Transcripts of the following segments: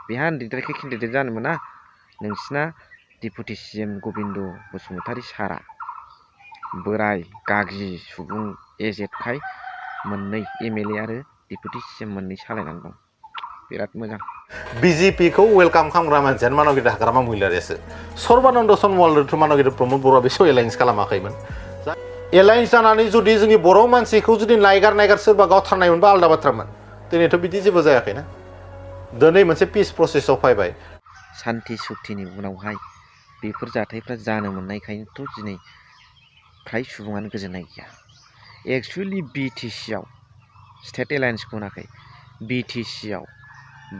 बेहा उन्दैद्रायखाय केन्डिडेट जानो मोना नोंसिना डिपुटि CM गबिन्द बसुमतारी सारा बोराय गागि सुबुं एजेडखाय मोननै MLA आरो डिपुटि CM मोननै सालायनानै दं बिराद मोजां BJP खौ वेलकाम खालामग्रा मानसियानो मानगिदा हाग्रामा महिलारियासो सर्बानन्द सनवाल मानगिदा प्रमद बर'आ बेसो एलायन्स खालामाखैमोन एलायन्स जानानै जुदि जोंनि बर' मानसिखौ जुदि नायगार सोरबा गावथारनाय मोनबा आलादा बाथ्रामोन दिनैथ' बिदि जेबो जायाखैना दिनै मोनसे पिस प्रसेसआव फैबाय सान्थि सुक्तिनि उनावहाय बेफोर जाथायफ्रा जानो मोननायखायनोथ' दिनै फ्राय सुबुङानो गोजोननाय गैया एक्सुवेलि BTC आव स्टेट एलायन्सखौ होनाखै BTC आव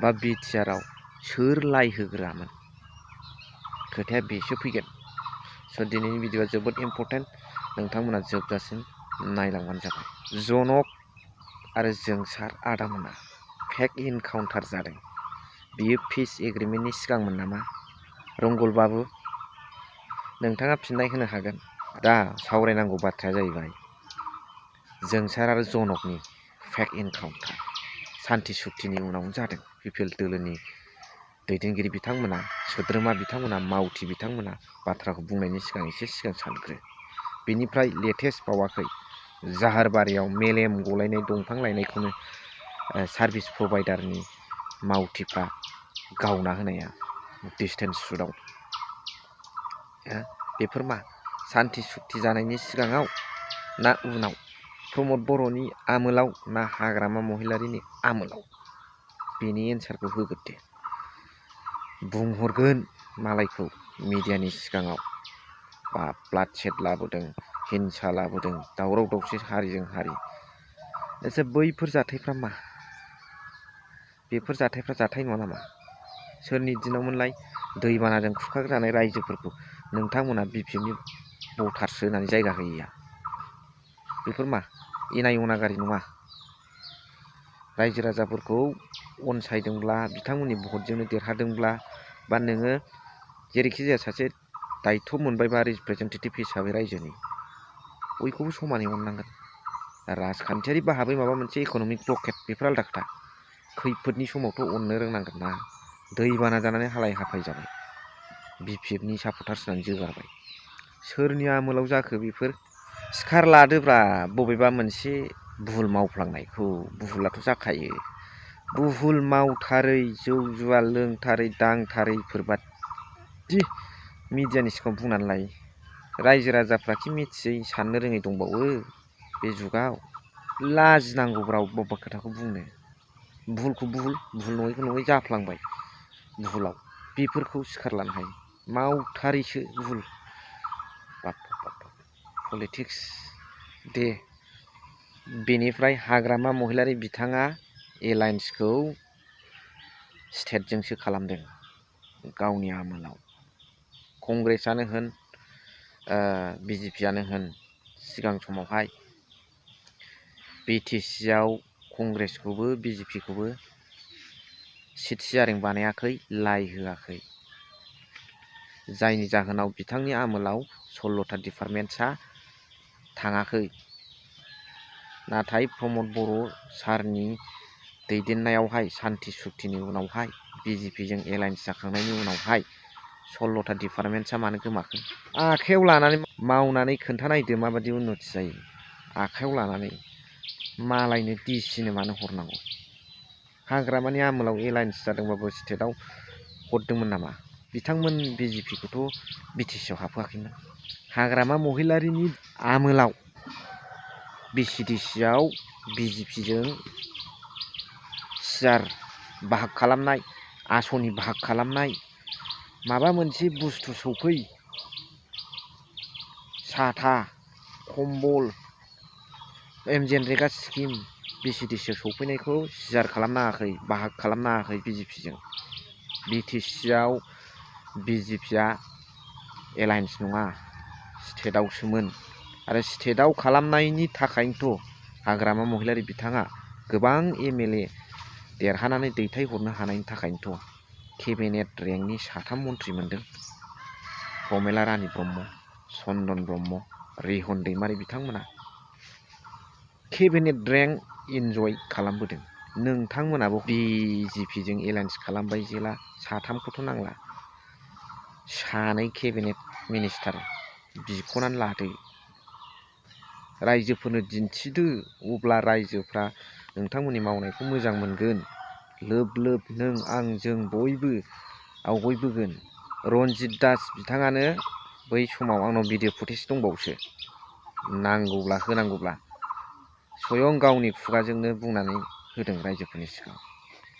बा BTR आव सोर लाइ होग्रामोन खोथाया बेसो फैगोन स' दिनैनि भिडिअ'आ जोबोद इम्परटेन्ट नोंथांमोना जोबजासिम नायलांबानो जाबाय जनक आरो जोंसार आदामोना फेक इनकाउन्टार जादों बियो पिस एग्रिमेन्टनि सिगांमोन नामा रंगल बाबु नोंथाङा फिननाय होनो हागोन दा सावरायनांगौ बाथ्राया जाहैबाय जोंसार आरो जनकनि फेक इनकाउन्टार सान्थि सुक्तिनि उनावनो जादों पिपल दोलोनि दैदेनगिरि बिथांमोना सोद्रोमा बिथांमोना मावथि बिथांमोना बाथ्राखौ बुंनायनि सिगां एसे सिगां सानग्रो बेनिफ्राय लेटेस्ट बावाखै जाहारबारियाव मेलेम गलायनाय दंफां लायनायखौनो सार्भिस प्रभाइडारनि मावथिफ्रा गावना होनाया डिस्टेन्स सुटआव बेफोर मा सान्थि सुक्ति जानायनि सिगाङाव ना उनाव प्रमद बर'नि आमोलाव ना हाग्रामा महिलारिनि आमोलाव बेनि एन्सारखौ होग्रोदो बुंहरगोन मालायखौ मिडियानि सिगाङाव बा ब्लाड सेड लाबोदों हिंसा लाबोदों दावराव दावसि हारिजों हारि एसे बैफोर जाथायफ्रा मा बेफोर जाथायफ्रा जाथाय नङा नामा सोरनि दिनावमोनलाय दैबानाजों खुरखाजानाय रायजोफोरखौ नोंथांमोना BPMनि भटार्स होनानै जायगा होयैया बेफोर मा इनाय अनागारि नङा रायजो राजाफोरखौ अनसायदोंब्ला बिथांमोननि भटजोंनो देरहादोंब्ला बा नोङो जेरैखि जाया सासे दायथ' मोनबायबा रिप्रेजेन्टेटिभ हिसाबै रायजोनि बयखौबो समानै अननांगोन राजखान्थियारि भाबै माबा मोनसे इक'नमिक ब्लकेट बेफोर आलादा खोथा खैफोदनि समावथ' अननो रोंनांगोन ना दैबाना जानानै हालाय हाफाय जाबाय BPFनि सापर्टार्स होनानै जोगारबाय सोरनि आमोलाव जाखो बेफोर सिखार लादोब्रा बबेबा मोनसे भुल मावफ्लांनायखौ भुलाथ' जाखायो भुल मावथारै जौ जुवा लोंथारै दांथारैफोरबादि मिडियानि सिगाङाव बुंनानै लायो रायजो राजाफ्रा खि मिथियै साननो रोङै दंबावो बे जुगाव लाजिनांगौब्रा अबेबा खोथाखौ बुंनो भुलखौ भुल नङैखौ नङै जाफ्लांबाय भुलाव बेफोरखौ सिखार लानो हायो मावथारैसो भुल पलिटिक्स दे बेनिफ्राय हाग्रामा महिलारि बिथाङा एलायन्सखौ स्टेटजोंसो खालामदों गावनि आमोलाव कंग्रेसआनो होन BJPआनो होन सिगां समावहाय BTC आव कंग्रेसखौबो BJPखौबो सिट शेयारिं बानायाखै लाइ होआखै जायनि जाहोनाव बिथांनि आमोलाव 16टा डिपार्टमेन्टसा थाङाखै नाथाय प्रमद बर' सारनि दैदेननायावहाय सान्थि सुक्तिनि उनावहाय BJPजों एलायन्स जाखांनायनि उनावहाय 16टा डिपार्टमेन्टसा मानो गोमाखै आखायाव लानानै मावनानै खोन्थानायदो माबायदि उन्नति जायो आखायाव लानानै मालायनो DCनो मानो हरनांगौ हाग्रामानि आमोलाव एलायन्स जादोंबाबो स्टेटआव हरदोंमोन नामा बिथांमोन BJPखौथ' BTC आव हाबहोआखैमोन हाग्रामा महिलारिनि आमोलाव BCDC आव BJPजों सियार बाहाग खालामनाय आसनि बाहाग खालामनाय माबा मोनसे बुस्थु सौफै साथा कम्बल MGNरेगा स्किम BCDC आव सौफैनायखौ सियार खालामनाङाखै बाहाग खालामनाङाखै BJPजों BTC आव BJPआ एलायन्स नङा स्टेटआवसोमोन आरो स्टेटआव खालामनायनि थाखायनोथ' हाग्रामा महिलारि बिथाङा गोबां MLA देरहानानै दैथायहरनो हानायनि थाखायनोथ' केबिनेट रेंकनि 3 मन्थ्रि मोनदों प्रमेला रानि ब्रह्म चन्दन ब्रह्म रिहन दैमारि बिथांमोना केबिनेट रेंक इन्जय खालामबोदों नोंथांमोनाबो BJPजों एलायन्स खालामबाय जेला साथामखौथ' नांला, सानै केबिनेट मिनिस्टार बिख'नानै लादो, रायजोफोरनो दिन्थिदो, अब्ला रायजोफ्रा नोंथांमोननि मावनायखौ मोजां मोनगोन। लोब लोब नों आं जों बयबो आवगायबोगोन। रन्जित दास बिथाङानो बै समाव आंनाव भिडिअ फुटेज दंबावोसो, नांगौब्ला होनांगौब्ला स्वयं गावनि खुगाजोंनो बुंनानै होदों रायजोफोरनि सिगाङाव,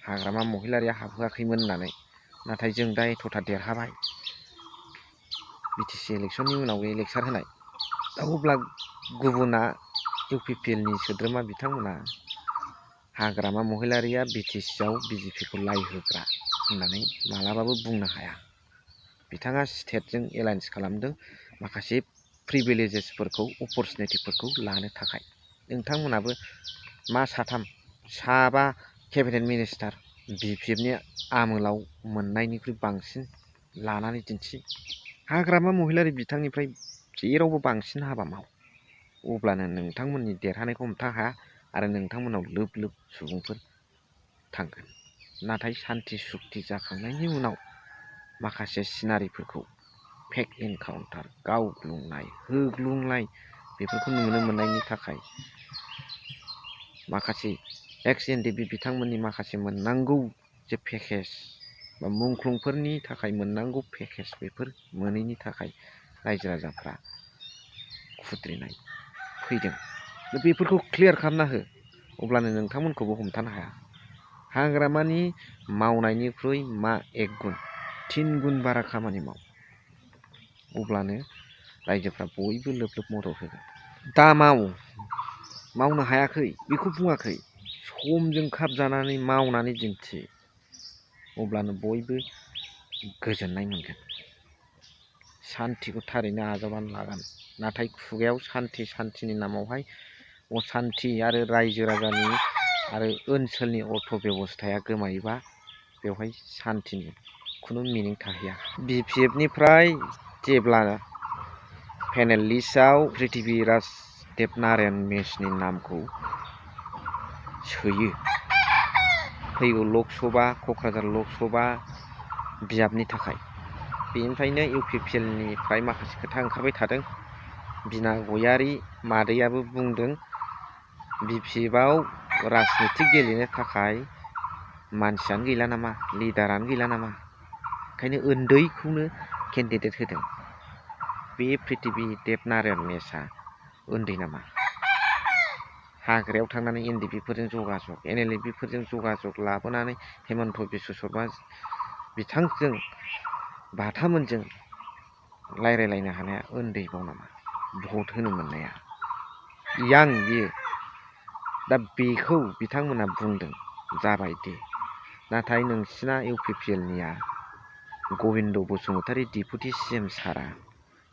हाग्रामा महिलारिया हाबहोआखैमोन होननानै। नाथाय जों दा एथ'था देरहाबाय, BTC इलेक्सननि उनाव लेक्सार होनाय। दा अब्ला गुबुना UPPLनि सोद्रोमा बिथांमोना हाग्रामा महिलारिया BTCआव BJPखौ लाइहोग्रा होननानै मालाबाबो बुंनो हाया। बिथाङा स्टेटजों एलायन्स खालामदों माखासे प्रिभिलेजेसफोरखौ, अपरचुनिटिफोरखौ लानो थाखाय। नोंथांमोनाबो मा साथाम साबा केबिनेट मिनिस्टार BPFनि आमोलाव मोननायनिख्रुइ बांसिन लानानै दिन्थि। हाग्रामा महिलारि बिथांनिफ्राय जेरावबो बांसिन हाबा माव, अब्लानो नोंथांमोननि देरहानायखौ हमथा हाया आरो नोंथांमोनाव लोब लोब सुबुंफोर थांगोन। नाथाय सान्थि सुक्ति जाखांनायनि उनाव माखासे सिनारिफोरखौ फेक एनकाउन्टार, गावग्लुंनाय, होग्लुंनाय बेफोरखौ नुनो मोननायनि थाखाय माखासे एक्स NDP बिथांमोननि माखासे मोननांगौ जे पेकेज बा मुंख्लंफोरनि थाखाय मोननांगौ पेकेज, बेफोर मोनैनि थाखाय रायजो राजाफ्रा खुद्रिनाय फैदों। बेफोरखौ क्लियार खालामना हो, अब्लानो नोंथांमोनखौबो हमथानो हाया। हाग्रामानि मावनायनिख्रुइ मा 1 गुन 3 गुन बारा खामानि माव, अब्लानो रायजोफ्रा बयबो लोब लोब मदद होगोन। दा मावनो हायाखै बेखौ बुङाखै, समजों खाबजानानै मावनानै दिन्थि, अब्लानो बयबो गोजोननाय मोनगोन। सान्थिखौ थारैनो आजावनानै लागोन, नाथाय खुगायाव सान्थि सान्थिनि नामावहाय असान्थि आरो रायजो राजानि आरो ओनसोलनि अर्थ बेबस्थाया गोमायोबा बेवहाय सान्थिनि खुनु मिनिं थाहैया। BPFनिफ्राय जेब्ला पेनेल लिस्टआव पृथ्वीराज देबनारायण मिसनि नामखौ सोयो, फैगौ लकसभा क'क्राझार लकसभा बियाबनि थाखाय, बेनिफ्रायनो UPPLनिफ्राय माखासे खोथा ओंखारबाय थादों। बिना गयारि मादैयाबो बुंदों BPFआव राजनितिक गेलेनो थाखाय मानसियानो गैला नामा, लिडारानो गैला नामा, ओंखायनो उन्दैखौनो केन्डिडेट होदों। बे पृथ्वी देबनारायण मिसआ उन्दै नामा? हाग्रायाव थांनानै NDPफोरजों जगाजग, NLFफोरजों जगाजग लाबोनानै हेमन्त बिश्व शर्मा बिथांजों बाथामोनजों रायज्लायलायनो हानाया उन्दैबाव नामा? भट होनो मोननाया यां बियो। दा बेखौ बिथांमोना बुंदों जाबाय दे, नाथाय नोंसिना UPPLनिया गबिन्द बसुमतारी डिपुटि CM सारा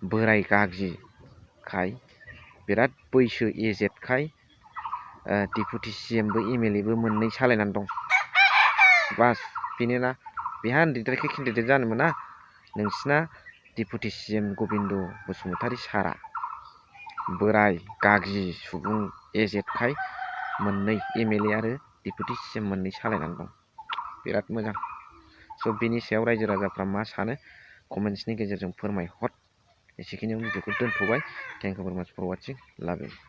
बोराय गागजिखाय, बिराद बैसो एजेडखाय डिपुटि CMबो MLAबो मोननै सालायनानै दं। बास बेनोना, बेहा उन्दैद्रायखाय केन्डिडेट जानो मोना। नोंसिना डिपुटि CM गबिन्द बसुमतारी सारा बोराय गागजि सुबुं एजेडखाय मोननै MLA आरो डिपुटि CM मोननै सालायनानै दं। बिराद मोजां। स' बेनि सायाव रायजो राजाफ्रा मा सानो कमेन्ट्सनि गेजेरजों फोरमायहर। एसेखिनियाव भिडिअखौ दोनथ'बाय। थेंक इउ भेरि माच फर वाचिं, लाभ इउ।